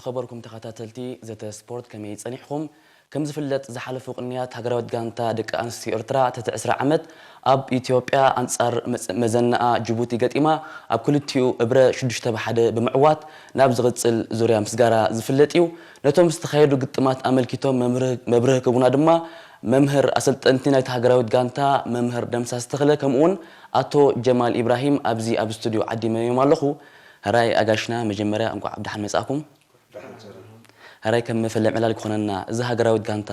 ዝኸበርኩም ተኸታተልቲ ዘተ ስፖርት፣ ከመይ ጸኒሕኹም? ከም ዝፍለጥ፣ ዝሓለፉ ቅንያት ሃገራዊት ጋንታ ደቂ ኣንስትዮ ኤርትራ ትሕቲ ዕስራ ዓመት ኣብ ኢትዮጵያ ኣንጻር መጽ-፣ መዘናኣ ጅቡቲ ገጢማ ኣብ ክልቲኡ እብረ ሽዱሽተ ብ ሓደ ብምዕዋት ናብ ዝቕጽል ዙርያ ምስጋራ ዝፍለጥ እዩ። ነቶም ዝተኻየዱ ግጥማት ኣመልኪቶም መምርህ-፣ መብርሂ ክህቡና ድማ መምህር ኣሰልጠንቲ ናይቲ ሃገራዊት ጋንታ መምህር ደምሳስ ተኽለ ከምኡውን ኣቶ ጀማል ኢብራሂም ኣብዚ ኣብ ስቱድዮ ዓዲመዮም ኣለኹ። ሕራይ ኣጋሽና፣ መጀመርያ እንቋዕ ብደሓን መጻእኩም። ሕራይ ከም መፈለሚ ዕላል ክኾነና፣ እዛ ሃገራዊት ጋንታ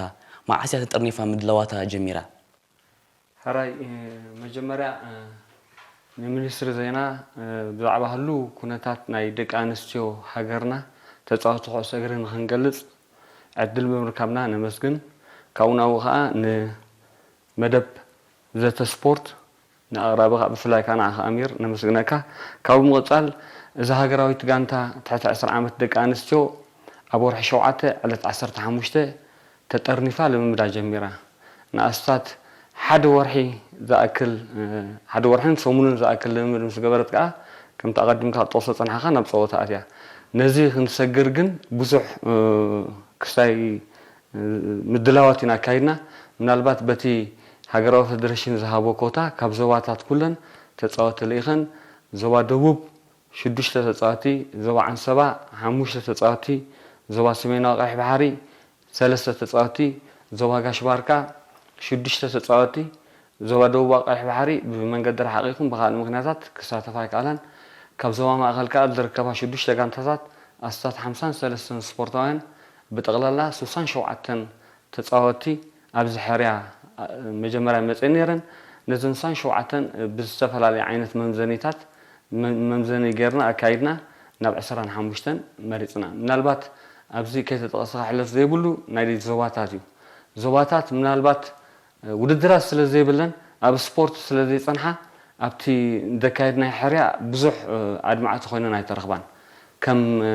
መዓስ እያ ተጠርኒፋ ምድላዋታ ጀሚራ? ሕራይ፣ እ፣ መጀመርያ፣ እ፣ ንሚኒስትሪ ዜና፣ እ፣ ብዛዕባ ህሉው ኩነታት ናይ ደቂ ኣንስትዮ ሃገርና ተጻወቲ ኩዕሶ እግሪ ንኽንገልጽ ዕድል ብምርካብና ነመስግን። ካብኡ ናብኡ ኸኣ ንመደብ ዘተ ስፖርት ንኣቕራቢ ኸኣ ብፍላይ ከኣ ንዓኻ ኣሚር ነመስግነካ። ካብኡ ብምቕጻል እዛ ሃገራዊት ጋንታ ትሕቲ ዕስራ ዓመት ደቂ ኣንስትዮ ኣብ ወርሒ ሸውዓተ ዕለት ዓሰርተ ሓሙሽተ ተጠርኒፋ ልምምዳ ጀሚራ። ንኣስታት ሓደ ወርሒ ዝኣክል፣ እ፣ ሓደ ወርሕን ሰሙንን ዝኣክል ልምምድ ምስ ገበረት ከኣ፣ ከምቲ ኣቐዲምካ ክትጠቕሶ ዝጸናሕካ፣ ናብ ጸወታ ኣትያ። ነዚ ክንሰግር ግን ብዙሕ፣ እ፣ ክሳይ፣ እ፣ ምድላዋት ኢና ኣካይድና። ምናልባት በቲ ሃገራዊ ፌደሬሽን ዝሃቦ ኮታ ካብ ዞባታት ኩለን ተጻወቲ ልኢኸን፣ ዞባ ደቡብ ሽዱሽተ ተጻወቲ፣ ዞባ ዓንሰባ ሓሙሽተ ተጻወቲ፣ ዞባ ሰሜናዊ ቀይሕ ባሕሪ ሰለስተ ተጻወቲ፣ ዞባ ጋሽ ባርካ ሽዱሽተ ተጻወቲ፣ ዞባ ደቡባዊ ቀይሕ ባሕሪ ብመንገዲ ርሓቕ ይኹን ብኻልእ ምኽንያታት ክሳተፋ ኣይከኣላን። ካብ ዞባ ማእከል ከኣ ኣብ ዝርከባ ሽዱሽተ ጋንታታት ኣስታት ሓምሳን ሰለስተን ስፖርታውያን ብጠቕላላ ስሳን ሸውዓተን ተጻወቲ ኣብዚ ሕርያ፣ እ፣ መጀመርያ መጺኤን ነይረን። ነዘን ስሳን ሸውዓተን ብዝተፈላለየ ዓይነት መምዘኒታት መ-፣ መምዘኒ ጌርና ኣካይድና ናብ ዕስራን ሓሙሽተን መሪጽና። ምናልባት ኣብዚ ከይተጠቐሰ ክሕለፍ ዘይብሉ ናይ ዞባታት እዩ። ዞባታት ምናልባት፣ እ፣ ውድድራት ስለ ዘይብለን ኣብ ስፖርት ስለ ዘይጸንሓ ኣብቲ ዘካየድናዮ ሕርያ ብዙሕ፣ እ፣ ኣድማዕቲ ኮይነን ኣይተረኽባን። ከም፣ እ፣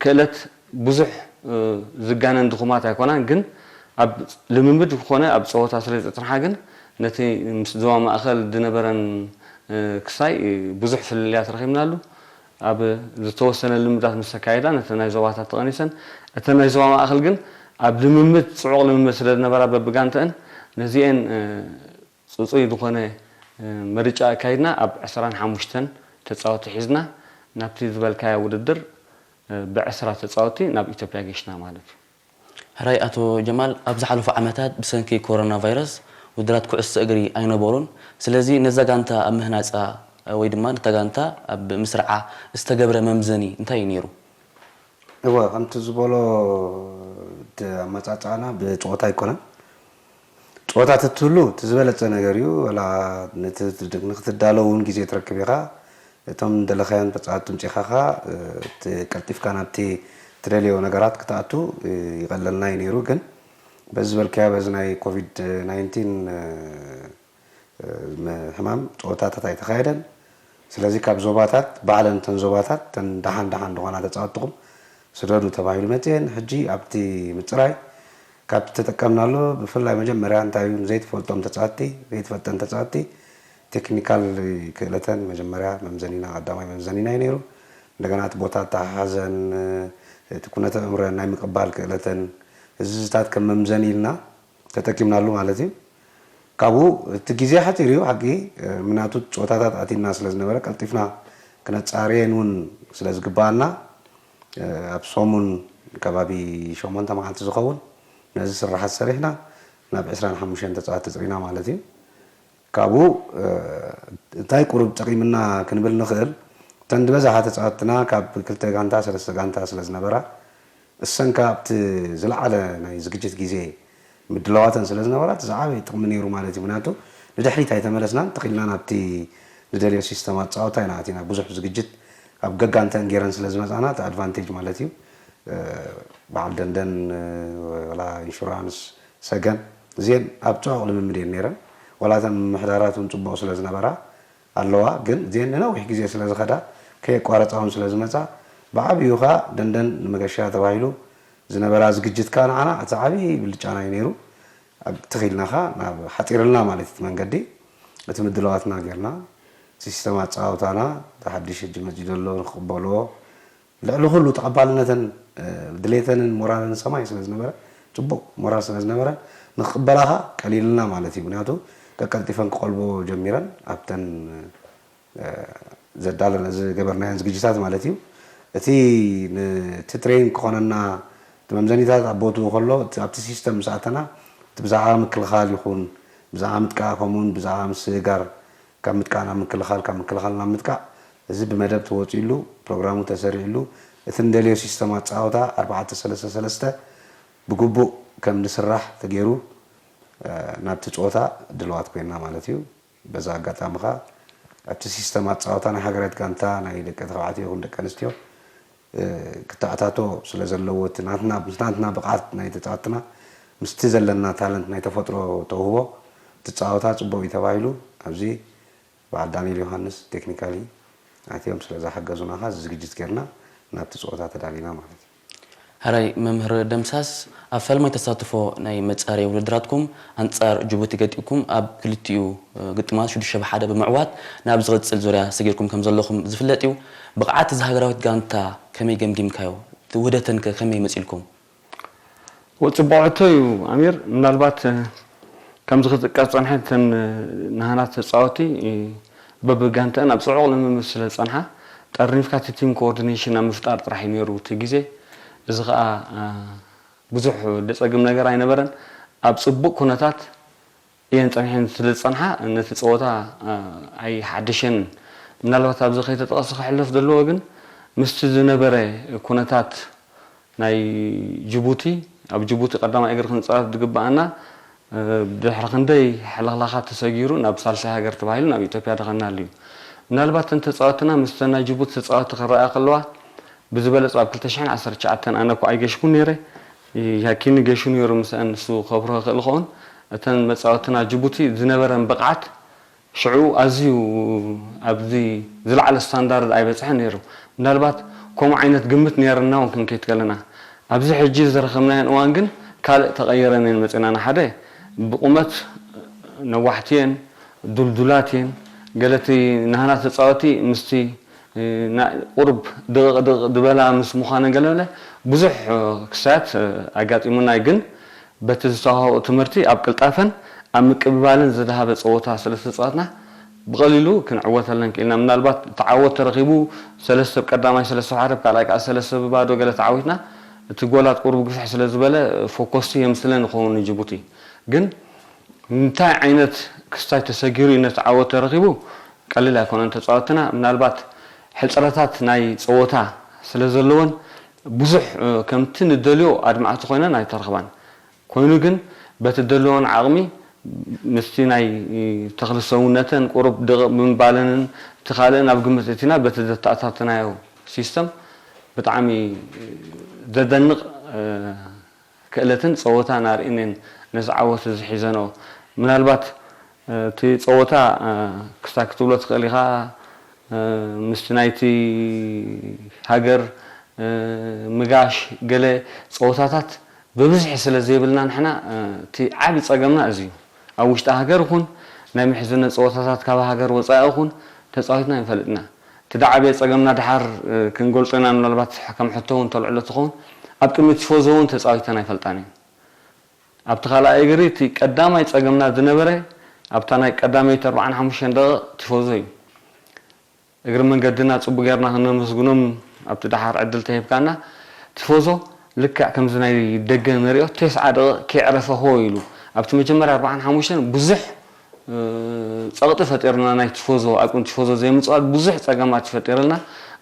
ክእለት ብዙሕ፣ እ፣ ዝጋነን ድኹማት ኣይኮናን፣ ግን ኣብ ልምምድ ኮነ ኣብ ጸወታ ስለ ዝጸንሓ ግን ነቲ ምስ ዞባ ማእከል ዝነበረን፣ እ፣ ክሳይ፣ እ፣ ብዙሕ ፍልልያት ረኺብናሉ። ኣብ ዝተወሰነ ልምዳት ምስ ተካየዳ ነቲ ናይ ዞባታት ተቐኒሰን፣ እተን ናይ ዞባ ማእከል ግን ኣብ ልምምድ፣ ጽዑቕ ልምምድ ስለ ዝነበራ በብጋንተአን ነዚኤን፣ እ፣ ጽጹይ ዝኾነ፣ እ፣ ምርጫ ኣካይድና ኣብ ዕስራን ሓሙሽተን ተጻወቲ ሒዝና ናብቲ ዝበልካዮ ውድድር፣ እ፣ ብዕስራ ተጻወቲ ናብ ኢትዮጵያ ጌሽና ማለት እዩ። ሕራይ ኣቶ ጀማል፣ ኣብ ዝሓለፉ ዓመታት ብሰንኪ ኮሮና ቫይረስ ውድድራት ኩዕሶ እግሪ ኣይነበሩን። ስለዚ ነዛ ጋንታ ኣብ ምህናጻ ወይ ድማ ነታ ጋንታ ኣብ ምስርዓ ዝተገብረ መምዘኒ እንታይ እዩ ነይሩ? እወ፣ ከምቲ ዝበሎ፣ እቲ ኣመጻጽኣና ብጸወታ ኣይኮነን። ጸወታ ተትህሉ እቲ ዝበለጸ ነገር እዩ። ወላ ነቲ ንክትዳሎ እውን ግዜ ትረክብ ኢኻ። እቶም እንደለኻዮም ተጻወትቲ ምጺኻ ኸኣ፣ እ፣ እቲ ቀልጢፍካ ናብቲ ትደልዮ ነገራት ክትኣቱ፣ እ፣ ይቐለልና እዩ ነይሩ። ግን በዚ ዝበልካዮ በዚ ናይ ኮቪድ ናይንቲን፣ እ፣ እ፣ መ-፣ ሕማም ጸወታታት ኣይተኻየደን። ስለዚ ካብ ዞባታት፣ ባዕለን እተን ዞባታት እተን ደሓን ደሓን ዝኾና ተጻወትኹም ስደዱ ተባሂሉ መጽየን። ሕጂ ኣብቲ ምጽራይ ካብቲ ተጠቀምናሉ ብፍላይ መጀመርያ እንታይ እዩ ዘይትፈልጦም ተጻወትቲ፣ ዘይትፈልጠን ተጻወትቲ ቴክኒካል ክእለተን መጀመርያ መምዘኒና፣ ቀዳማይ መምዘኒና እዩ ነይሩ። እንደገና እቲ ቦታ ኣተሓሓዘን፣ እቲ ኩነተ እምረን ናይ ምቅባል ክእለተን፣ እዚታት ከም መምዘኒ ኢልና ተጠቂምናሉ ማለት እዩ። ካብኡ እቲ ግዜ ሓጺር እዩ ሓቂ፣ ምክንያቱ ጸወታታት ኣቲና ስለ ዝነበረ ቀልጢፍና ክነጻርየን እውን ስለ ዝግባኣና፣ ኣብ ሰሙን ከባቢ ሸሞንተ መዓልቲ ዝኸውን ነዚ ስራሓት ሰሪሕና ናብ ዕስራን ሓሙሽተን ተጻወትቲ ጽዒና ማለት እዩ። ካብኡ፣ እ፣ እንታይ ቁሩብ ጠቒምና ክንብል ንኽእል፣ እተን ዝበዝሓ ተጻወትትና ካብ ክልተ ጋንታ፣ ሰለስተ ጋንታ ስለ ዝነበራ፣ እሰን ከኣ ኣብቲ ዝለዓለ ናይ ዝግጅት ግዜ ምድላዋተን ስለ ዝነበራ፣ እቲ ዝዓበየ ጥቕሚ ነይሩ ማለት እዩ። ምኽንያቱ ንድሕሪት ኣይተመለስናን፣ ትኽ ኢልና ናብቲ ንደልዮ ሲስተም ኣጻወታ ኢና ኣቲና። ብዙሕ ዝግጅት ኣብ ገጋንተን ገይረን ስለ ዝመጻና፣ እቲ ኣድቫንቴጅ ማለት እዩ። እ፣ በዓል ደንደን፣ እ፣ ወላ ኢንሹራንስ፣ ሰገን፣ እዚኤን ኣብ ጽዑቕ ልምምድ እየን ነይረን። ዋላ እተን ምምሕዳራት እውን ጽቡቕ ስለ ዝነበራ ኣለዋ፣ ግን እዚኤን ንነዊሕ ግዜ ስለ ዝኸዳ፣ ከየቋረጻ እውን ስለ ዝመጻ፣ ብዓብዩ ኸኣ ደንደን ንመገሻ ተባሂሉ ዝነበራ ዝግጅት ከኣ ንዓና እቲ ዓብዪ ብልጫና እዩ ነይሩ። ኣብ-፣ ትኽ ኢልና ኸኣ ናብ ሓጺርልና ማለት እዩ እቲ መንገዲ፣ እቲ ምድላዋትና ጌርና፣ እቲ ሲስተም ኣጸዋውታና፣ እቲ ሓድሽ ሕጂ መጺኡ ዘሎ ንኽቕበልዎ፣ ልዕሊ ኩሉ ተቐባልነተን ድሌተንን ሞራለን ሰማይ ስለ ዝነበረ፣ ፅቡቕ ሞራል ስለ ዝነበረ፣ ንክቕበላኻ ቀሊልና ማለት እዩ። ምክንያቱ ቀቀልጢፈን ክቆልቦ ጀሚረን ኣብተን ዘዳለና ዝገበርናዮን ዝግጅታት ማለት እዩ። እቲ ነቲ ትሬኒንግ ክኾነና እቲ መምዘኒታት ኣብ ቦትኡ ከሎ ኣብቲ ሲስተም ምስ ኣተና እቲ ብዛዕባ ምክልኻል ይኹን ብዛዕባ ምጥቃዕ ከምኡውን ብዛዕባ ምስግጋር ካብ ምጥቃዕ ናብ ምክልኻል ካብ ምክልኻል ናብ ምጥቃዕ እዚ ብመደብ ተወፂሉ ፕሮግራሙ ተሰሪዕሉ እቲ ንደልዮ ሲስተም ኣፃወታ ኣርባዕተ ሰለስተ ሰለስተ ብግቡእ ከም ዝስራሕ ተገይሩ ናብቲ ፀወታ ድልዋት ኮይና ማለት እዩ። በዛ ኣጋጣሚ ኸዓ ኣብቲ ሲስተም ኣፃወታ ናይ ሃገራዊት ጋንታ ናይ ደቂ ተባዕትዮ ይኹን ደቂ ኣንስትዮ ክተኣታቶ ስለ ዘለዎ እቲ ናትና ናትና ብቕዓት ናይ ተፃወትና ምስቲ ዘለና ታለንት ናይ ተፈጥሮ ተውህቦ ትፃወታ ፅቡቅ እዩ ተባሂሉ ኣብዚ በዓል ዳንኤል ዮሃንስ ቴክኒካሊ ኣትዮም ስለ ዝሓገዙና ኸዓ ዝግጅት ጌርና ናብቲ ፀወታ ተዳሊና ማለት እዩ። ሕራይ መምህር ደምሳስ፣ ኣብ ፈለማይ ተሳትፎ ናይ መጻረይ ውድድራትኩም ኣንጻር ጅቡቲ ገጢምኩም ኣብ ክልቲኡ ግጥማት ሽዱሽተ ብሓደ ብምዕዋት ናብ ዝቕጽል ዙርያ ሰጊርኩም ከም ዘለኹም ዝፍለጥ እዩ። ብቕዓት እዛ ሃገራዊት ጋንታ ከመይ ገምጊምካዮ? እቲ ውህደተን ከ ከመይ መጺልኩም? ጽቡቕ ሕቶ እዩ ኣሚር። ምናልባት ከምዚ ክጥቀስ ዝጸንሐ እተን ናህና ተጻወቲ በብጋንተአን ኣብ ጽዑቕ ልምምድ ስለ ዝጸንሓ ጠርኒፍካ እቲ ቲም ኮኦርዲኔሽን ኣብ ምፍጣር ጥራሕ እዩ ነይሩ እቲ ግዜ። እዚ ኸኣ ብዙሕ ደጸግም ነገር ኣይነበረን። ኣብ ጽቡቕ ኩነታት እየን ጸኒሐን ስለ ዝጸንሓ ነቲ ጸወታ ኣይሓደሸንን። ምናልባት ኣብዚ ከይተጠቐሰ ክሕለፍ ዘለዎ ግን ምስቲ ዝነበረ ኩነታት ናይ ጅቡቲ ኣብ ጅቡቲ ቀዳማይ እግሪ ክንፃወት ዝግበኣና ድሕሪ ክንደይ ሕልኽላኻት ተሰጊሩ ናብ ሳልሳይ ሃገር ተባሂሉ ናብ ኢትዮጵያ ደኸናሉ እዩ። ምናልባት እተን ተፃወትና ምስተን ናይ ጅቡቲ ተፃወቲ ክረኣያ ከለዋ ብዝበለፀ ኣብ ክልተ ሽሕን ዓሰርተ ትሽዓተን ኣነ እኮ ኣይገሽኩን ነይረ ያኪኒ ገሹ ነይሩ ምስአን ንሱ ከብርሆ ይኽእል ይኸውን እተን መፃወትና ጅቡቲ ዝነበረን ብቕዓት ሽዑ ኣዝዩ ኣብዚ ዝለዓለ ስታንዳርድ ኣይበጽሐን ነይሩ። ምናልባት ከምኡ ዓይነት ግምት ነይርና እውን ክንከይድ ከለና ኣብዚ ሕጂ ዝረኸብናየን እዋን ግን ካልእ ተቐይረን እየን መጺናና። ሓደ ብቁመት ነዋሕቲ እየን፣ ዱልዱላት እየን። ገለቲ ናህና ተጻወቲ ምስቲ ቁሩብ ድቕቕ ድቕቕ ዝበላ ምስ ምዃነን ገለ ብዙሕ ክስታያት ኣጋጢሙና እዩ ግን በቲ ዝተዋህቦ ትምህርቲ ኣብ ቅልጣፈን ኣብ ምቅብባልን ዝደሃበ ፀወታ ስለ ዝተፃወትና ብቐሊሉ ክንዕወተለን ክኢልና። ምናልባት እቲ ዓወት ተረኺቡ ሰለስተ ብቀዳማይ ሰለስተ ብሓደ ብካልኣይ ከዓ ሰለስተ ብባዶ ገለ ተዓዊትና እቲ ጎላት ቁሩብ ግፍሕ ስለ ዝበለ ፎኮስቲ የምስለ ንኸውን ንጅቡቲ ግን እንታይ ዓይነት ክስታይ ተሰጊሩ እዩ ነቲ ዓወት ተረኺቡ ቀሊል ኣይኮነን ተፃወትና ምናልባት ሕፅረታት ናይ ፀወታ ስለ ዘለወን ብዙሕ ከምቲ ንደልዮ ኣድማዕቲ ኮይነን ኣይተረኽባን። ኮይኑ ግን በቲ ደለወን ዓቕሚ ምስቲ ናይ ተኽሊ ሰውነተን ቁሩብ ድቕቕ ብምባለንን እቲ ካልእን ኣብ ግምት እቲና በቲ ዘተኣታተናዮ ሲስተም ብጣዕሚ ዘደንቕ ክእለትን ፀወታን ኣርእየን እየን ነዚ ዓወት እዚ ሒዘንኦ። ምናልባት እቲ ፀወታ ክስታይ ክትብሎ ትኽእል ኢኻ ምስቲ ናይቲ ሃገር ምጋሽ ገለ ፀወታታት ብብዝሒ ስለ ዘይብልና ንሕና እቲ ዓቢ ፀገምና እዚ እዩ ኣብ ውሽጢ ሃገር ይኹን ናይ ምሕዝነት ፀወታታት ካብ ሃገር ወፃኢ ይኹን ተፃዊትና ኣይንፈልጥና እቲ ዝዓበየ ፀገምና ድሓር ክንገልፆ ኢና ምናልባት ከም ሕቶ እውን ተልዕሎ ትኸውን ኣብ ቅድሚ ቲፎዞ እውን ተፃዊተን ኣይፈልጣን እየን ኣብቲ ካልኣይ እግሪ እቲ ቀዳማይ ጸገምና ዝነበረ ኣብታ ናይ ቀዳመይቲ ኣርብዓን ሓሙሽተን ደቂቕ ቲፎዞ እዩ። እግሪ መንገድና ጽቡቕ ጌርና ክነመስግኖም ኣብቲ ደሓር ዕድል ተሂብካና። ቲፎዞ ልክዕ ከምዚ ናይ ደገ ንሪኦ ተስዓ ደቂቕ ከየዕረፈ ሆ ኢሉ ኣብቲ መጀመርያ ኣርብዓን ሓሙሽተን ብዙሕ ጸቕጢ ፈጢሩልና ናይ ቲፎዞ ኣብ ቅድሚ ቲፎዞ ዘይምጽዋት ብዙሕ ጸገማት እዩ ፈጢሩልና።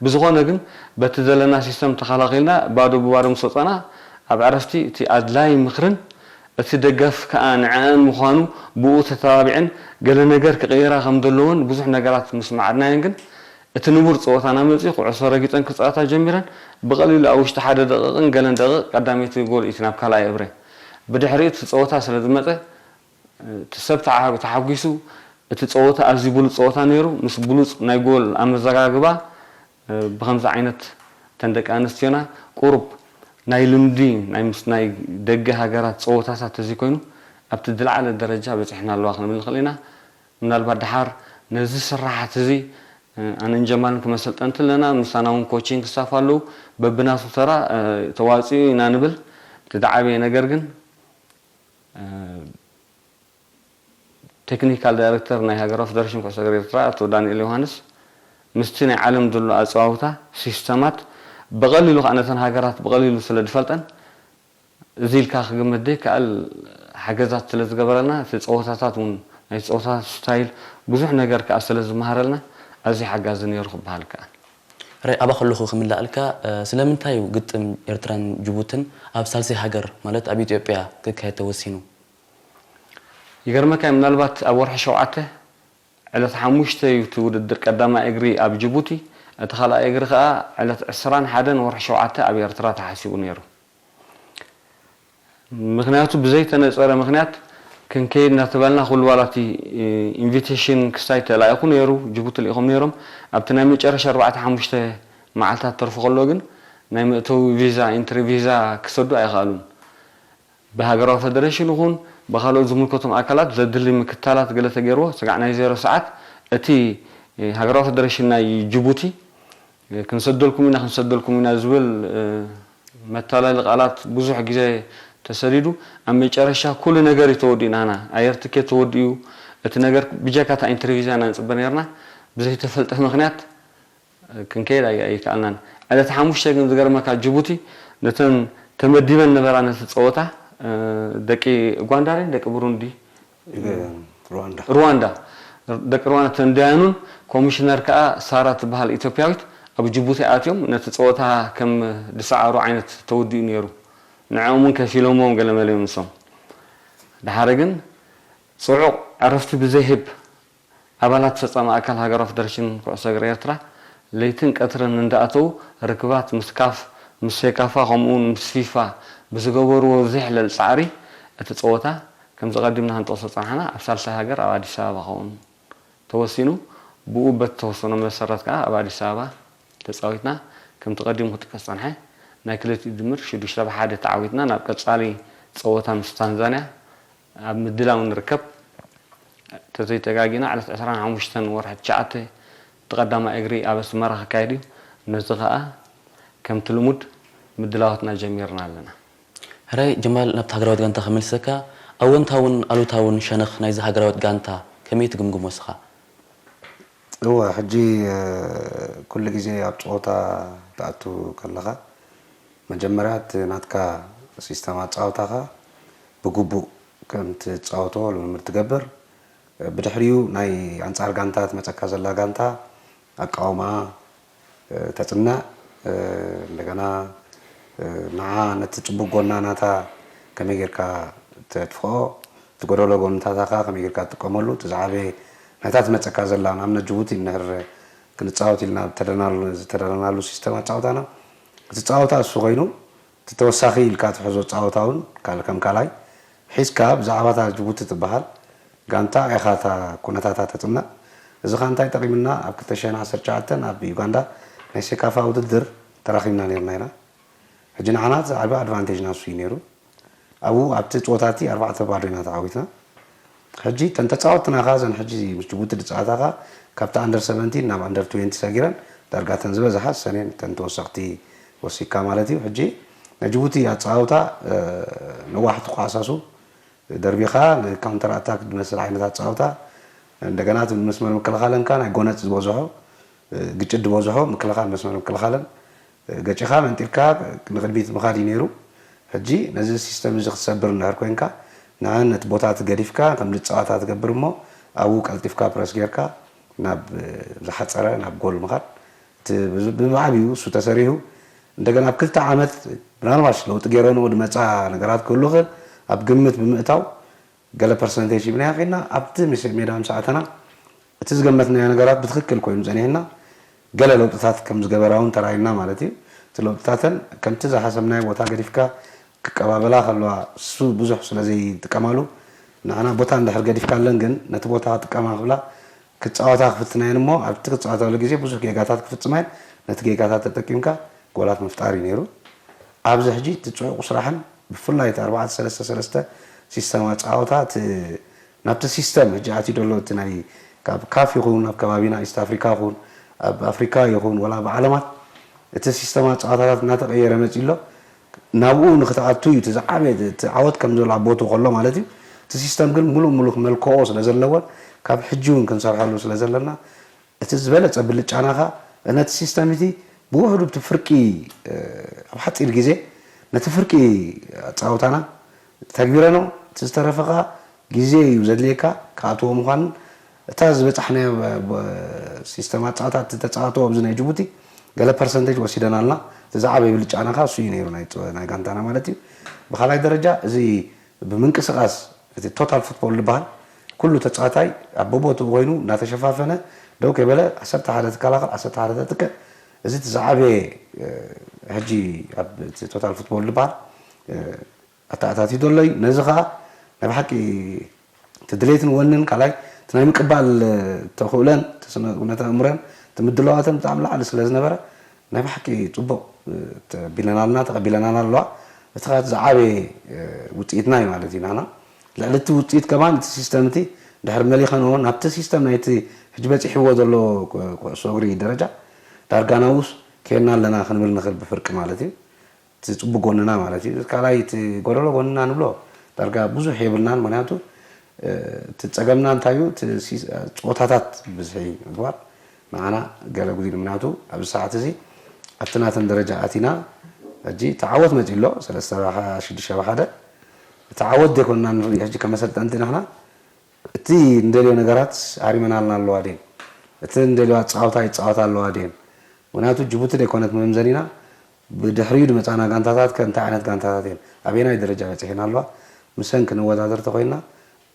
ብዝኾነ ግን በቲ ዘለና ሲስተም ተኸላኺልና ባዶ ብባዶ ምስ ወጸና ኣብ ዕረፍቲ እቲ ኣድላዪ ምኽርን እቲ ደገፍ ከኣ ንዐኣን ምዃኑ ብኡ ተተባቢዐን ገለ ነገር ክቕይራ ከም ዘለወን ብዙሕ ነገራት ምስ መዓድናየን ግን እቲ ንቡር ጸወታና መጺኡ ኩዕሶ ረጊጸን ክጻወታ ጀሚረን ብቐሊሉ ኣብ ውሽጢ ሓደ ደቂቕን ገለን ደቂቕ ቀዳመይቲ ጎል እቲና ኣብ ካልኣይ እብረ ብድሕሪኡ እቲ ጸወታ ስለ ዝመጸ እቲ ሰብ ተሓጒሱ እቲ ጸወታ ኣዝዩ ብሉጽ ጸወታ ነይሩ ምስ ብሉጽ ናይ ጎል ኣመዘጋግባ ብኸምዚ ዓይነት እተን ደቂ ኣንስትዮና ቁሩብ ናይ ልምዲ ናይ ምስ ናይ ደገ ሃገራት ጸወታታት ተዘይኮይኑ ኣብቲ ዝለዓለ ደረጃ በጺሕና ኣለዋ ክንብል ንኽእል ኢና። ምናልባት ደሓር ነዚ ስራሓት እዚ ኣነን ጀማልን ክመሰልጠንቲ ኣለና። ምሳና እውን ኮቺንግ ስታፍ ኣለዉ። በብናቱ ተራ ተዋፂኡ ኢና ንብል። እቲ ዝዓበየ ነገር ግን ቴክኒካል ዳይሬክተር ናይ ሃገራዊ ፌደሬሽን ኩዕሶ እግሪ ኤርትራ ኣቶ ዳንኤል ዮሃንስ ምስቲ ናይ ዓለም ዘሎ ኣጸዋውታ ሲስተማት ብቐሊሉ ከኣ ነተን ሃገራት ብቐሊሉ ስለ ዝፈልጠን እዚ ኢልካ ክግመት ዘይከኣል ሓገዛት ስለ ዝገበረልና እቲ ጸወታታት እውን ናይ ጸወታ ስታይል ብዙሕ ነገር ከኣ ስለ ዝመሃረልና ኣዝዩ ሓጋዚ ነይሩ ክበሃል ይከኣል። ራይ ኣባ ከለኹ ክምላኣልካ ስለምንታይ እዩ ግጥም ኤርትራን ጅቡትን ኣብ ሳልሰይ ሃገር ማለት ኣብ ኢትዮጵያ ክካየድ ተወሲኑ? ይገርመካ እዩ ምናልባት ኣብ ወርሒ ሸውዓተ ዕለት ሓሙሽተ እዩ እቲ ውድድር ቀዳማይ እግሪ ኣብ ጅቡቲ እቲ ካልኣይ እግሪ ከኣ ዕለት ዕስራን ሓደን ወርሒ ሸውዓተ ኣብ ኤርትራ ተሓሲቡ ነይሩ ምክንያቱ ብዘይተነጸረ ምክንያት ክንከይድ እናተባልና ኩሉ ዋላ እቲ ኢንቪቴሽን ክሳይ ተላኢኹ ነይሩ ጅቡቲ ልኢኾም ነይሮም ኣብቲ ናይ መጨረሻ ኣርባዕተ ሓሙሽተ መዓልታት ተርፉ ከሎ ግን ናይ መእተዊ ቪዛ ኢንትሪ ቪዛ ክሰዱ ኣይኸኣሉን ብሃገራዊ ፈደረሽን ይኹን ብኻልኦት ዝምልከቶም ኣካላት ዘድሊ ምክታላት ገለ ተገይርዎ ስጋዕ ናይ ዜሮ ሰዓት እቲ ሃገራዊ ፈደረሽን ናይ ጅቡቲ ክንሰደልኩም ኢና ክንሰደልኩም ኢና ዝብል መታለሊ ቃላት ብዙሕ ግዜ ተሰዲዱ ኣብ መጨረሻ ኩሉ ነገር እዩ ተወዲኡ ናና ኣየር ትኬት ተወዲኡ እቲ ነገር ብጀካ እታ ኢንተርቪዛ ኢና ንፅበ ነርና ብዘይተፈልጠ ምክንያት ክንከይድ ኣይከኣልናን። ዕለት ሓሙሽተ ግን ዝገርመካ ጅቡቲ ነተን ተመዲበን ነበራ ነቲ ፀወታ ደቂ ኡጋንዳ ድየን ደቂ ብሩንዲ ሩዋንዳ ደቂ ሩዋንዳ ተን ዳያኑን ኮሚሽነር ከዓ ሳራ ትበሃል ኢትዮጵያዊት ኣብ ጅቡቲ ኣትዮም ነቲ ፀወታ ከም ዝሰዓሩ ዓይነት ተወዲኡ ነይሩ። ንዕኦም እውን ከፊሎምዎም ገለመለ እዮም ንሶም። ደሓረ ግን ፅዑቕ ዕረፍቲ ብዘይህብ ኣባላት ፈፃሚ ኣካል ሃገራዊ ፈደረሽን ኩዕሶ እግሪ ኤርትራ ለይትን ቀትርን እንዳኣተዉ ርክባት ምስ ካፍ፣ ምስ ሴካፋ ከምኡ እውን ምስ ፊፋ ብዝገበርዎ ዘይሕለል ፃዕሪ እቲ ፀወታ ከምዚ ቀዲምና ክንጠቕሶ ዝፀናሕና ኣብ ሳልሳይ ሃገር ኣብ ኣዲስ ኣበባ ክኸውን ተወሲኑ። ብኡ በቲ ተወሰኖ መሰረት ከዓ ኣብ ኣዲስ ኣበባ ተፃዊትና። ከምቲ ቀዲሙ ክጥቀስ ዝፀንሐ ናይ ክልቲኡ ድምር ሽዱሽተ ብ ሓደ ተዓዊትና ናብ ቀፃሊ ፀወታ ምስ ታንዛንያ ኣብ ምድላው ንርከብ። ተዘይተጋጊና ዕለት ዕስራን ሓሙሽተን ወርሒ ትሽዓተ እቲ ቀዳማይ እግሪ ኣብ ኣስመራ ክካየድ እዩ። ነዚ ከኣ ከምቲ ልሙድ ምድላዋትና ጀሚርና ኣለና። ሕራይ ጀማል ናብቲ ሃገራዊት ጋንታ ክመልሰካ፣ ኣወንታውን ኣሉታውን ሸነኽ ናይዚ ሃገራዊት ጋንታ ከመይ ትግምግሞ እስኻ? እወ ሕጂ ኩሉ ግዜ ኣብ ፀወታ ትኣቱ ከለኻ መጀመርያ እቲ ናትካ ሲስተም ኣፃወታኻ ብግቡእ ከም ትፃወቶ ልምምድ ትገብር ብድሕሪኡ ናይ ኣንፃር ጋንታ ትመፀካ ዘላ ጋንታ ኣቃውማ ተፅንዕ እንደገና ንዓ ነቲ ፅቡቅ ጎና ናታ ከመይ ጌርካ ተጥፍኦ እቲ ጎደሎ ጎንታታካ ከመይ ጌርካ ትጥቀመሉ እቲ ዝዓበየ ናይታ ትመፀካ ዘላ ንኣብነት ጅቡቲ እንድሕር ክንፃወት ኢልና ዝተደለናሉ ሲስተም ኣፃወታና እቲ ፃወታ እሱ ኮይኑ እቲ ተወሳኺ ኢልካ ትሕዞ ፃወታ እውን ከም ካልኣይ ሒዝካ ብዛዕባ እታ ጅቡቲ ትበሃል ጋንታ ኢኻ እታ ኩነታታ ተፅንዕ። እዚ ኸኣ እንታይ ጠቒምና ኣብ ክልተ ሽሕን ዓሰርተ ትሽዓተን ኣብ ዩጋንዳ ናይ ሴካፋ ውድድር ተራኺብና ኔርና ኢና። ሕጂ ንዓና እቲ ዓቢ ኣድቫንቴጅና እሱ እዩ ኔሩ። ኣብኡ ኣብቲ ጸወታ እቲ ኣርባዕተ ባዶ ኢና ተዓዊትና። ሕጂ እተን ተጻወትትና ኸኣ እዘን ሕጂ ምስ ጅቡቲ ዝጻወታ ኸኣ ካብቲ ኣንደር ሰቨንቲን ናብ ኣንደር ትዌንቲ ሰጊረን ዳርጋ እተን ዝበዝሓ እሰን እየን እተን ተወሰኽቲ ወሲኽካ ማለት እዩ። ሕጂ ናይ ጅቡቲ ኣጻውታ ነዋሕቲ ኳዕሳሱ ደርቢኻ ንካውንተር ኣታክ ዝመስል ዓይነት ኣጻውታ እንደገና እቲ መስመር ምክልኻለንካ ናይ ጎነጽ ዝበዝሖ ግጭት ዝበዝሖ ምክልኻል መስመር ምክልኻለን ገጭኻ መንጢርካ ንቕድሚት ምኻድ እዩ ነይሩ። ሕጂ ነዚ ሲስተም እዚ ክትሰብር እንድሕር ኮይንካ ንዕን ነቲ ቦታ እቲ ገዲፍካ ከም ዝጻወታ ትገብር እሞ ኣብኡ ቀልጢፍካ ፕረስ ጌርካ ናብ ዝሓጸረ ናብ ጎል ምኻድ እቲ ብማዕብዩ እሱ ተሰሪሑ እንደገና ኣብ ክልተ ዓመት ምናልባሽ ለውጢ ገይረንኦ ዝመፃ ነገራት ክህሉ ይኽእል ኣብ ግምት ብምእታው ገለ ፐርሰንቴጅ ሂብናዮ ከይድና ኣብቲ ሜዳ ምስ ኣተና እቲ ዝገመትናዮ ነገራት ብትኽክል ኮይኑ ጸኒሕና ገለ ለውጥታት ከም ዝገበራ እውን ተራእዩና ማለት እዩ። እቲ ለውጥታተን ከምቲ ዝሓሰብናዮ ቦታ ገዲፍካ ክቀባበላ ከለዋ እሱ ብዙሕ ስለ ዘይጥቀማሉ ንዓና ቦታ እንድሕር ገዲፍካለን ግን ነቲ ቦታ ክጥቀማ ክብላ ክጻወታ ክፍትናየን እሞ ኣብቲ ክጻወታሉ ግዜ ብዙሕ ጌጋታት ክፍጽማየን ነቲ ጌጋታት ተጠቂምካ ጎላት ምፍጣር እዩ ነይሩ። ኣብዚ ሕጂ እቲ ጽዑቕ ስራሕን ብፍላይ እቲ ኣርባዕተ ሰለስተ ሰለስተ ሲስተም ኣጻወታ እቲ ናብቲ ሲስተም ሕጂ ኣትዩ ዘሎ እቲ ናይ ካብ ካፍ ይኹን ኣብ ከባቢና ኢስት ኣፍሪካ ይኹን ኣብ ኣፍሪካ ይኹን ወላ ኣብ ዓለማት እቲ ሲስተም ኣፀዋታታት እናተቐየረ መፂ ኣሎ። ናብኡ ንክትኣቱ እዩ እቲ ዝዓበየ እቲ ዓወት ከም ዘሎ ኣብ ቦትኡ ከሎ ማለት እዩ። እቲ ሲስተም ግን ሙሉእ ሙሉእ ክመልክኦ ስለ ዘለዎን ካብ ሕጂ እውን ክንሰርሐሉ ስለ ዘለና እቲ ዝበለፀ ብልጫናኻ ነቲ ሲስተም እቲ ብውሕዱ እቲ ፍርቂ ኣብ ሓፂር ግዜ ነቲ ፍርቂ ኣፃውታና ተግቢረኖ እቲ ዝተረፈ ከዓ ግዜ እዩ ዘድልየካ ክኣትዎ ምዃንን እታ ዝበፃሕናዮ ሲስተም ኣፃወታ እቲ ተፃወትዎ ኣብዚ ናይ ጅቡቲ ገለ ፐርሰንቴጅ ወሲደናልና እቲ ዝዓበየ ብልጫና ከዓ እሱ እዩ ነይሩ ናይ ጋንታና ማለት እዩ። ብካልኣይ ደረጃ እዚ ብምንቅስቃስ እቲ ቶታል ፉትቦል ዝበሃል ኩሉ ተፃዋታይ ኣብ በቦትኡ ኮይኑ እናተሸፋፈነ ደው ከይበለ ዓሰርተ ሓደ ትከላኸል ዓሰርተ ሓደ ተጥቅዕ እዚ እቲ ዝዓበየ ሕጂ ኣብ ቶታል ፉትቦል ዝበሃል ኣተኣታትዩ ዘሎ እዩ። ነዚ ከዓ ናይ ብሓቂ እቲ ድሌትን ወንን ካልኣይ እቲ ናይ ምቅባል ተኽእለን እቲ ስነ ኩነተ ኣእምሮን እቲ ምድላዋተን ብጣዕሚ ላዕሊ ስለ ዝነበረ ናይ ብሓቂ ፅቡቕ ተቢለናልና ተቐቢለናና ኣለዋ። እቲ ከዓ ዝዓበየ ውፅኢትና እዩ ማለት እዩ ናና ልዕሊ እቲ ውፅኢት ከማን እቲ ሲስተም እቲ ድሕሪ መሊኸንዎ ናብቲ ሲስተም ናይቲ ሕጂ በፂሕዎ ዘሎ ኩዕሶ እግሪ ደረጃ ዳርጋ ናብኡስ ከየና ኣለና ክንብል ንኽእል ብፍርቂ ማለት እዩ። እቲ ፅቡቅ ጎንና ማለት እዩ። ካልኣይ እቲ ጎደሎ ጎንና ንብሎ ዳርጋ ብዙሕ የብልናን። ምክንያቱ እቲ ፀገምና እንታይ እዩ? እቲ ፆታታት ብዝሒ ምግባር ንዓና ገለ ጉዲሉ። ምክንያቱ ኣብዚ ሰዓት እዚ ኣብቲ ናተን ደረጃ ኣቲና ሕጂ ተዓወት መፂ ኣሎ ሰለስተ ሽዱሽተ ሓደ እቲ ዓወት ዘይኮንና ንርኢ ሕጂ ከመሰልጠንቲ ንሕና እቲ እንደልዮ ነገራት ኣሪመናልና ኣለዋ ድየን? እቲ እንደልዮ ኣፃወታ ይፃወታ ኣለዋ ድየን? ምክንያቱ ጅቡቲ ዘይኮነት መምዘኒና ብድሕሪኡ ዝመፃና ጋንታታት ከ እንታይ ዓይነት ጋንታታት እየን ኣበየናይ ደረጃ በፂሐን ኣለዋ? ምሰን ክንወዳደር ተኮይንና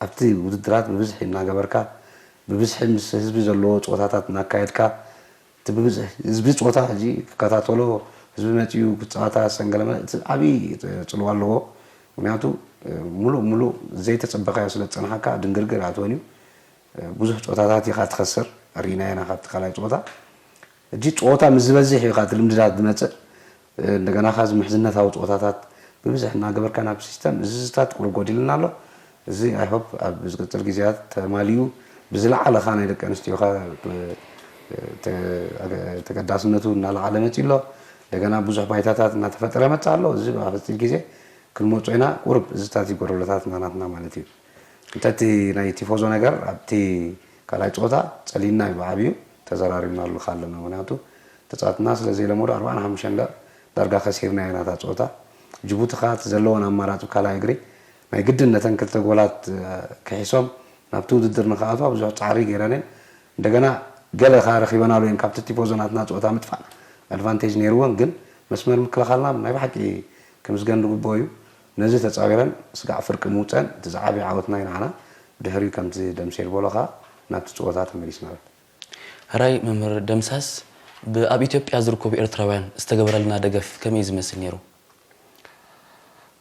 ኣብቲ ውድድራት ብብዝሒ እናገበርካ ብብዝሒ ምስ ህዝቢ ዘለዎ ፀወታታት እናካየድካ እቲ ብብዝሒ ህዝቢ ፀወታ ሕጂ ክከታተሎ ህዝቢ መፂኡ ክፃወታ ሰንገለመ እቲ ዓብዪ ፅልዋ ኣለዎ። ምክንያቱ ሙሉእ ሙሉእ ዘይተፀበኻዮ ስለ ዝፀንሓካ ድንግርግር ኣትወን እዩ። ብዙሕ ፀወታታት ኢኻ ትኸስር ርኢናዮ ኢና ካብቲ ካልኣይ ፀወታ። ሕጂ ፀወታ ምስ ዝበዝሕ እዩ እቲ ልምድታት ዝመፅእ። እንደገና ካ ምሕዝነታዊ ፀወታታት ብብዝሕ እናገበርካ ናብ ሲስተም እዚታት ቁሩብ ጎዲልና ኣሎ። እዚ ኣይሆፕ ኣብ ዝቅፅል ግዜያት ተማሊኡ ብዝለዓለ ካ ናይ ደቂ ኣንስትዮ ካ ተገዳስነቱ እናለዓለ መፂ ኣሎ። እንደገና ብዙሕ ባይታታት እናተፈጠረ መፅእ ኣሎ። እዚ ኣብ ሓፂር ግዜ ክንመፆ ኢና። ቁሩብ እዚታት ይጎደሎታትና ናትና ማለት እዩ። እንተ እቲ ናይ ቲፎዞ ነገር ኣብቲ ካልኣይ ፀወታ ፀሊና እዩ ብዓብዩ ተዘራሪብናሉ ካ ኣለና። ምክንያቱ ተፃትና ስለ ዘይለመዱ ኣርባዓን ሓሙሽተን ደቂቕ ዳርጋ ከሲርና ኢና እታ ፀወታ። ጅቡቲ ካ እቲ ዘለወን ኣማራፂ ካልኣይ እግሪ ናይ ግድን ነተን ክልተ ጎላት ክሒሶም ናብቲ ውድድር ንክኣትዋ ብዙሕ ፃዕሪ ገይረን እየን። እንደገና ገለ ካ ረኺበናሉ እየን ካብቲ ቲፎዞ ናትና ፀወታ ምጥፋእ ኣድቫንቴጅ ነይርወን፣ ግን መስመር ምክልኻልና ናይ ብሓቂ ክምስገን ዝግብኦ እዩ። ነዚ ተፃዊረን ስጋዕ ፍርቂ ምውፀን እቲ ዝዓበየ ዓወትና እዩ ንዓና። ብድሕሪኡ ከምቲ ደምሴ ዝበሎ ካ ናብቲ ፀወታ ተመሊስና። ሕራይ መምህር ደምሳስ፣ ብ ኣብ ኢትዮጵያ ዝርከቡ ኤርትራውያን ዝተገበረልና ደገፍ ከመይ እዩ ዝመስል ነይሩ?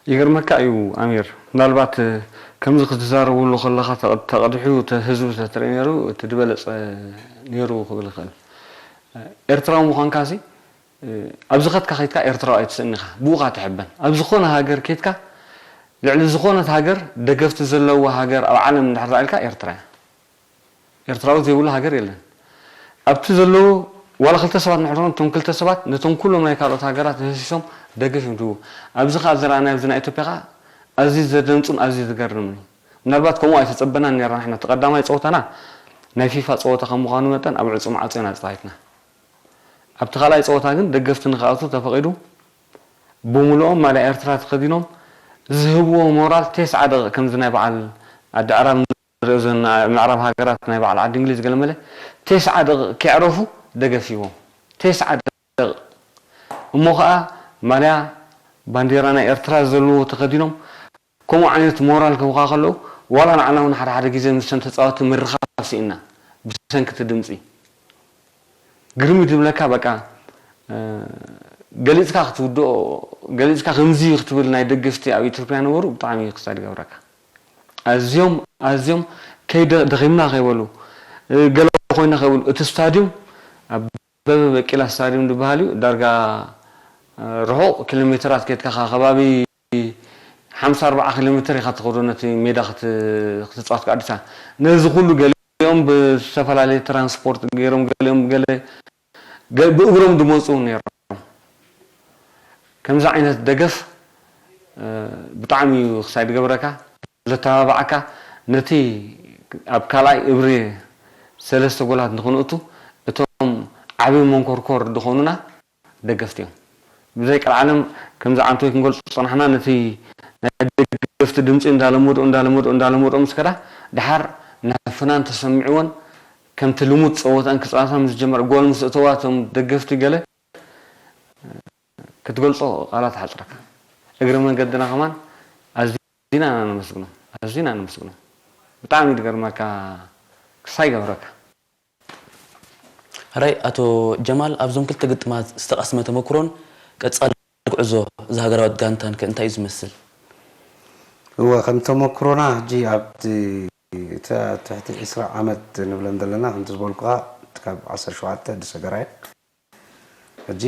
ይገርመካ እዩ ኣሚር፣ ምናልባት ከምዚ ክትዛረብሉ ከለኻ ተቐዲሑ ህዝቢ ተትርኢ ነይሩ እቲ ዝበለፀ ነይሩ ክብል ይኽእል። ኤርትራዊ ምዃንካ ሲ ኣብ ዝኸድካ ከይድካ ኤርትራዊ ኣይትስእን ኢኻ፣ ብኡ ኢኻ ትሕበን። ኣብ ዝኾነ ሃገር ከይድካ ልዕሊ ዝኾነት ሃገር ደገፍቲ ዘለዋ ሃገር ኣብ ዓለም እንድሕር ኢልካ ኤርትራ እያ። ኤርትራዊ ዘይብሉ ሃገር የለን። ኣብቲ ዘለዉ ዋላ ክልተ ሰባት እንድሕር እቶም ክልተ ሰባት ነቶም ኩሎም ናይ ካልኦት ሃገራት ደህሲሶም ደገፍ እዮም ዝህቡ። ኣብዚ ከኣ ዝረኣናዮ ኣብዚ ናይ ኢትዮጵያ ከኣ ኣዝዩ ዘደንጹን ኣዝዩ ዝገርምን እዩ። ምናልባት ከምኡ ኣይተጸበናን ኔርና ንሕና። እቲ ቀዳማይ ጸወታና ናይ ፊፋ ጸወታ ከም ምዃኑ መጠን ኣብ ዕጹው ማዕጾ ኢና ተጻዊትና። ኣብቲ ካልኣይ ጸወታ ግን ደገፍቲ ንክኣትዉ ተፈቒዱ። ብምሉኦም ማልያ ኤርትራ ተኸዲኖም ዝህብዎ ሞራል ቴስዓ ደቂቕ ከምዚ ናይ በዓል ዓዲ ኣዕራብ ንሪኦ ዘለና ምዕራብ ሃገራት ናይ በዓል ዓዲ እንግሊዝ ገለ መለ ቴስዓ ደቂቕ ከየዕረፉ ደገፍ ሂቦም። ቴስዓ ደቂቕ እሞ ኸኣ ማልያ ባንዴራ ናይ ኤርትራ ዘለዎ ተኸዲኖም ከምኡ ዓይነት ሞራል ክህቡኻ ከለዉ ዋላ ንዓና እውን ሓደ ሓደ ግዜ ምስተን ተፃወትቲ ምርኻብ ስኢንና ብሰንኪ እቲ ድምፂ። ግርም እዩ ዝብለካ በቃ ገሊፅካ ክትውድኦ ገሊፅካ ከምዚ እዩ ክትብል ናይ ደገፍቲ ኣብ ኢትዮጵያ ነበሩ ብጣዕሚ እዩ ክሳድ ይገብረካ ኣዝዮም ኣዝዮም ከይደ ደኺምና ከይበሉ ገለ ኮይና ከይበሉ እቲ ስታድዮም ኣበበ በቂላ ስታድዮም ዝበሃል እዩ ዳርጋ ርሑቕ ኪሎ ሜትራት ከድካ ከባቢ ሓምሳ ኣርባዓ ኪሎ ሜትር ኢኻ ትኸዶ ነቲ ሜዳ ክትፃወት ኣዲስ ነዚ ኩሉ ገሊ ገሊኦም ብዝተፈላለየ ትራንስፖርት ገይሮም፣ ገሊኦም ገለ ገ- ብእግሮም ዝመፁ እውን ነይሮም። ከምዚ ዓይነት ደገፍ እ፣ ብጣዕሚ እዩ ክሳይ ዝገብረካ፣ ዘተባብዓካ፣ ነቲ ኣብ ካልኣይ እብሪ ሰለስተ ጎላት ንክንእቱ እቶም ዓብዪ መንኮርኮር ዝኾኑና ደገፍቲ እዮም። ብዘይ ቀልዓለም ከምዚ ዓንቶይ ክንገልጾ ዝጸናሕና ነቲ ናይ ደገፍቲ ድምጺ እንዳለመዱ እንዳለመዱ እንዳለመዱ ምስ ከዳ ድሓር ናብ ፍናን ተሰሚዕዎን ከምቲ ልሙድ ጸወታን ክጻወታ ምስ ጀመረ ጎል ምስ እተዋ እቶም ደገፍቲ ገለ ክትገልጾ ቃላት ሓጽረካ። እግረ መንገድና ከማን ኣዝና ነመስግኖም ኣዝና ነመስግኖም። ብጣዕሚ ድገርመካ ክሳይ ገብረካ። ሕራይ ኣቶ ጀማል ኣብዞም ክልተ ግጥማት ዝተቐስመ ተመክሮን ቀጻሊ ጉዕዞ እዛ ሃገራዊት ጋንታን ከ እንታይ እዩ ዝመስል? እወ ከም ተመክሮና ሕጂ ኣብቲ እታ ትሕቲ ዕስራ ዓመት ንብለን ዘለና ከምቲ ዝበልኩኻ ካብ ዓሰርተ ሸውዓተ ድሰገራ እየ ሕጂ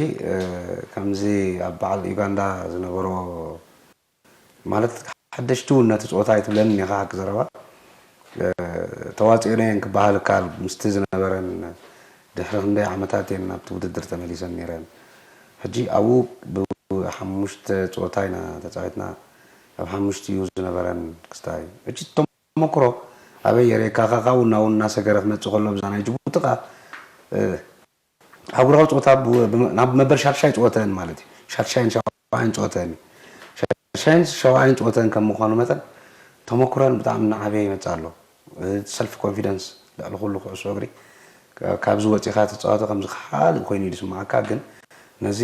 ከምዚ ኣብ በዓል ዩጋንዳ ዝነበሮ ማለት ሓደሽቲ እውን ነቲ ፀወታ ኣይትብለንን ኢኻ ሓቂ ዘረባ ተዋፂኦን እየን ክበሃል ይከኣል ምስቲ ዝነበረን ድሕሪ ክንደይ ዓመታት እየን ናብቲ ውድድር ተመሊሰን ነይረን ሕጂ ኣብኡ ብሓሙሽተ ፀወታ ኢና ተፃዊትና ኣብ ሓሙሽቲኡ ዝነበረን ክስታይ ሕጂ ተመክሮ ኣበይ የርእየካ ኢኻ ካብኡ ናብኡ እናሰገረ ክመፅእ ከሎ ብዛ ናይ ጅቡቲ ኸዓ ኣህጉራዊ ፀወታ ናብ መበል ሻድሻይ ፀወተን ማለት እዩ። ሻድሻይን ሸውዓይን ፀወተን እዩ። ሻድሻይን ሸውዓይን ፀወተን ከም ምኳኑ መጠን ተመኩረን ብጣዕሚ እናዓበየ ይመፅእ ኣሎ። ሰልፍ ኮንፊደንስ ልዕሊ ኩሉ ኩዕሶ እግሪ ካብዚ ወፂኻ ትፃወቶ ከምዚ ካልእ ኮይኑ እዩ ዝስምዓካ። ግን ነዚ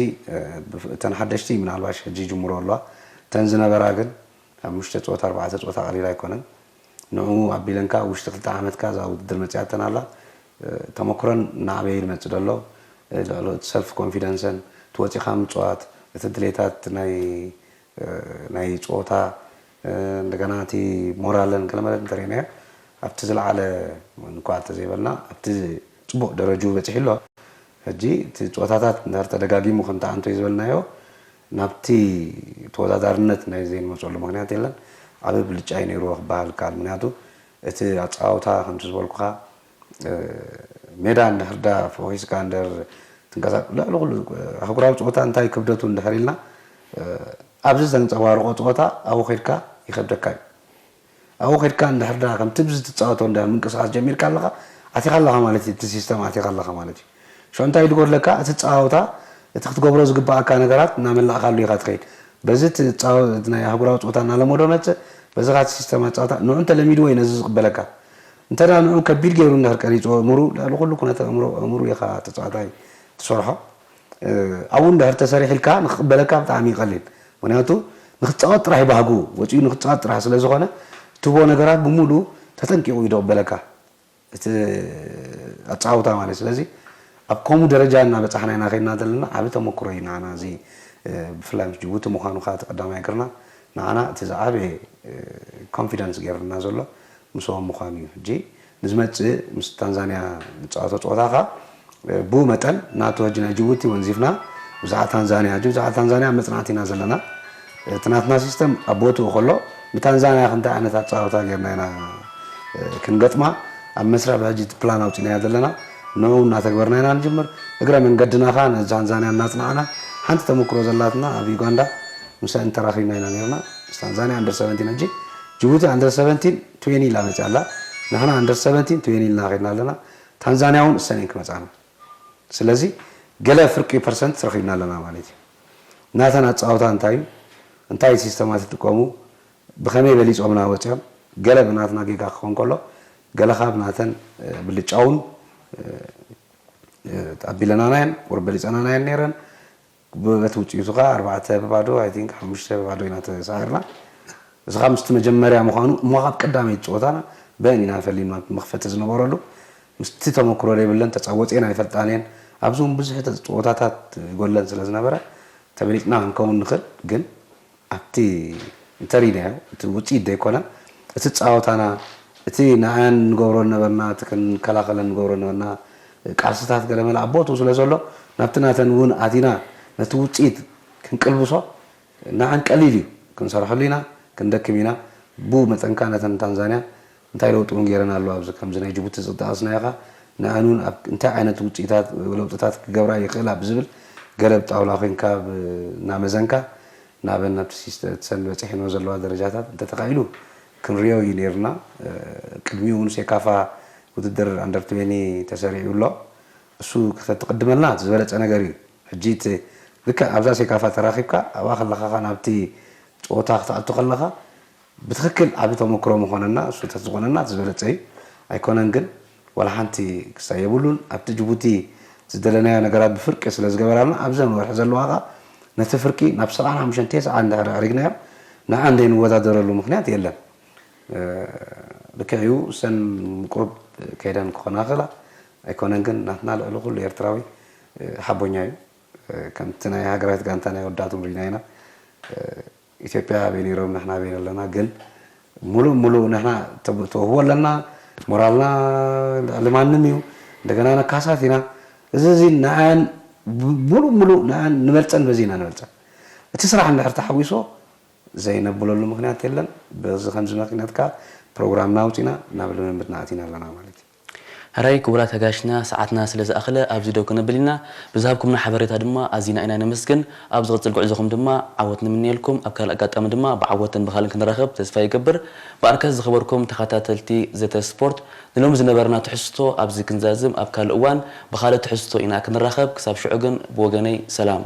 እተን ሓደሽቲ ምናልባሽ ሕጂ ይጅምሮ ኣለዋ። እተን ዝነበራ ግን ሓሙሽተ ፀወታ ኣርባዕተ ፀወታ ቀሊል ኣይኮነን። ንዕኡ ኣቢለንካ ውሽጢ ክልተ ዓመትካ እዛ ውድድር መፂኣተን ኣላ። ተመኩረን እናዓበየ ይመፅእ ዘሎ ልዕሊ እቲ ሰልፍ ኮንፊደንሰን እቲ ወፂኻ ምፅዋት እቲ ድሌታት ናይ ናይ ፀወታ እንደገና እቲ ሞራለን ገለመለ እንተሪእናዮ ኣብቲ ዝለዓለ እንኳ እንተዘይበልና ኣብቲ ፅቡቅ ደረጅኡ በፂሑ ኣሎ ሕጂ እቲ ፀወታታት እንድሕር ተደጋጊሙ ከምቲ ኣንቶይ ዝበልናዮ ናብቲ ተወዳዳርነት ናይ ዘይንመፀሉ ምክንያት የለን ዓብይ ብልጫ እዩ ነይርዎ ክበሃል ይከኣል ምክንያቱ እቲ ኣፀዋውታ ከምቲ ዝበልኩኻ ሜዳ እንድሕር ዳ ፎኪስካ እንድሕር ትንቀሳቀስ ልዕሊ ኩሉ ኣህጉራዊ ፀወታ እንታይ ክብደቱ እንድሕር ኢልና ኣብዚ ዘንፀባርቆ ፀወታ ኣብኡ ከድካ ይከብደካ እዩ ኣብኡ ከድካ እንድሕር ዳ ከምቲ ብዚ ትፃወቶ እንድሕር ምንቅስቃስ ጀሚርካ ኣለካ ኣቲካ ኣለካ ማለት እዩ እቲ ሲስተም ኣቲካ ኣለካ ማለት እዩ ሽዑ እንታይ ድጎድለካ እቲ ፀዋውታ እቲ ክትገብሮ ዝግባኣካ ነገራት እናመላእካሉ ኢካ ትከይድ በዚ ናይ ኣህጉራዊ ፀወታ እናለመዶ መፅእ በዚ ካ ሲስተም ኣፃወታ ንዑ እንተለሚድዎ እዩ ነዚ ዝቅበለካ እንተ ንዑ ከቢድ ገይሩ እንድሕር ቀሪፅዎ እምሩ ልዕሊ ኩሉ ኩነተ እምሩ እምሩ ኢኻ ተፃዋታይ ትሰርሖ ኣብኡ እንድሕር ተሰሪሕልካ ንክቅበለካ ብጣዕሚ ይቀሊል ምክንያቱ ንክፃወት ጥራሕ ይባህጉ ወፂኡ ንክፃወት ጥራሕ ስለዝኮነ ትቦ ነገራት ብምሉ ተጠንቂቁ እዩ ደቅበለካ እቲ ኣፃውታ ማለት ስለዚ ኣብ ከምኡ ደረጃ እናበፃሕና ኢና ከድና ዘለና ዓብ ተመክሮ እዩ ንዓና እዚ ብፍላይ ምስ ጅቡቲ ምኳኑ ከዓ እቲ ቀዳማይ እግርና ንዓና እቲ ዝዓበየ ኮንፊደንስ ገይርና ዘሎ ምስኦም ምኳኑ እዩ ሕጂ ንዝመፅእ ምስ ታንዛንያ ንፃወቶ ፀወታ ከዓ ብኡ መጠን ናቱ ሕጂ ናይ ጅቡቲ ወንዚፍና ብዛዕባ ታንዛንያ ሕጂ ብዛዕባ ታንዛንያ መፅናዕቲ ኢና ዘለና እቲ ናትና ሲስተም ኣብ ቦትኡ ከሎ ብታንዛንያ ክንታይ ዓይነት ኣፃወታ ጌርና ኢና ክንገጥማ ኣብ መስርሕ ብሕጂ እቲ ፕላን ኣውፂናዮ ዘለና ንኡ እናተግበርና ኢና ንጅምር እግረ መንገድና ከዓ ንታንዛንያ እናፅናዕና ሓንቲ ተመክሮ ዘላትና ኣብ ዩጋንዳ ምስ እንተራኺብና ኢና ነርና ምስ ታንዛንያ ኣንደር ሰቨንቲን ሕጂ ጅቡቲ ኣንደር ሰቨንቲን ትዌኒ ኢላ መፅያ ኣላ ንሕና ኣንደር ሰቨንቲን ትዌኒ ኢልና ከድና ኣለና ታንዛንያ እውን እሰን እየን ክመፃና ስለዚ ገለ ፍርቂ ፐርሰንት ረኺብና ኣለና ማለት እዩ ናተን ኣፃወታ እንታይ እዩ እንታይ ሲስተማት ይጥቀሙ ብኸመይ በሊፆምና ወፅኦም ገለ ብናትና ጌጋ ክኾን ከሎ ገለ ካብ ናተን ብልጫውን ኣቢለናናየን ወር በሊፀናናየን ነይረን በቲ ውፅኢቱ ከዓ ኣርባዕተ ብባዶ ኣይ ቲንክ ሓሙሽተ ብባዶ ኢና ተሳዒርና እዚ ከዓ ምስቲ መጀመርያ ምዃኑ እሞ ካብ ቀዳመይቲ ፀወታና በን ኢና ፈሊና መኽፈቲ ዝነበረሉ ምስቲ ተመክሮ ዘይብለን ተፃወፂኤን ኣይፈልጣን እየን ኣብዚ እውን ብዙሕ ፀወታታት ጎለን ስለ ዝነበረ ተበሊፅና ክንከውን ንኽእል ግን ኣብቲ እንተሪናዮ እቲ ውፅኢት ዘይኮነ እቲ ፃወታና እቲ ንኣያን ንገብሮ ነበርና እቲ ክንከላኸለን ንገብሮ ነበርና ቃልስታት ገለመለ ኣብ ቦትኡ ስለ ዘሎ ናብቲ ናተን እውን ኣቲና ነቲ ውፅኢት ክንቅልብሶ ንኣን ቀሊል እዩ ክንሰርሐሉ ኢና ክንደክም ኢና ብኡ መጠንካ ነተን ታንዛንያ እንታይ ለውጢ እውን ገይረን ኣለዋ ኣብዚ ከምዚ ናይ ጅቡቲ ዝጠቐስናዮ ኸ ንኣን እውን ኣብ እንታይ ዓይነት ውፅኢታት ለውጥታት ክገብራ ይኽእላ ብዝብል ገለ ኣብ ጣውላ ኮይንካ እናመዘንካ ናበን ናብቲ ሰን በፂሕንኦ ዘለዋ ደረጃታት እንተተኻኢሉ ክንሪኦ እዩ ነይሩና። ቅድሚኡ እውን ሴካፋ ውድድር ኣንደር ትዌኒ ተሰሪዑ ኣሎ። እሱ ከተትቕድመልና ዝበለፀ ነገር እዩ። ሕጂ እቲ ልክዕ ኣብዛ ሴካፋ ተራኺብካ ኣብኣ ከለኻ ናብቲ ፀወታ ክትኣቱ ከለኻ ብትኽክል ዓቢ ተመክሮ ምኾነና እሱ ተዝኾነና ዝበለፀ እዩ። ኣይኮነን ግን ዋላ ሓንቲ ክሳይ የብሉን። ኣብቲ ጅቡቲ ዝደለናዮ ነገራት ብፍርቂ ስለ ዝገበራልና ኣብዘን ወርሒ ዘለዋ ኸዓ ነቲ ፍርቂ ናብ ሰብዓን ሓሙሽተን ተስዓን እንድሕር ኣዕሪግናዮ ንዓ እንደይንወዳደረሉ ምኽንያት የለን። ልክዕ እዩ ሰን ቁሩብ ከይደን ክኾና ክእላ ኣይኮነን ግን ናትና ልዕሊ ኩሉ ኤርትራዊ ሓቦኛ እዩ። ከምቲ ናይ ሃገራት ጋንታ ናይ ወዳቱ ሪና ኢና። ኢትዮጵያ ኣበይ ነይሮም ንሕና ኣበይ ኣለና ግን ሙሉእ ሙሉእ ንሕና ተብህዎ ኣለና። ሞራልና ልዕሊ ማንም እዩ። እንደገና ነካሳት ኢና። እዚ እዚ ንኣን ሙሉእ ሙሉእ ንኣን ንበልፀን በዚ ኢና ንበልፀን። እቲ ስራሕ እንድሕር ተሓዊሶ ዘይነብለሉ ምክንያት የለን። በዚ ከምዚ ምክንያት ከዓ ፕሮግራምና ኣውፂና ናብ ልምምድና ኣቲና ኣለና ማለት እዩ። ሕራይ ክቡራት ኣጋይሽና ሰዓትና ስለ ዝኣኸለ ኣብዚ ደው ክነብል ኢና። ብዝሃብኩምና ሓበሬታ ድማ ኣዚና ኢና ነመስግን። ኣብ ዝቕፅል ጉዕዞኹም ድማ ዓወት ንምነየልኩም። ኣብ ካልእ ኣጋጣሚ ድማ ብዓወትን ብኻልን ክንራኸብ ተስፋ ይገብር። ብኣርከስ ዝኸበርኩም ተኸታተልቲ ዘተ ስፖርት ንሎሚ ዝነበረና ትሕዝቶ ኣብዚ ክንዛዝም ኣብ ካልእ እዋን ብኻልእ ትሕዝቶ ኢና ክንራኸብ። ክሳብ ሽዑ ግን ብወገነይ ሰላም።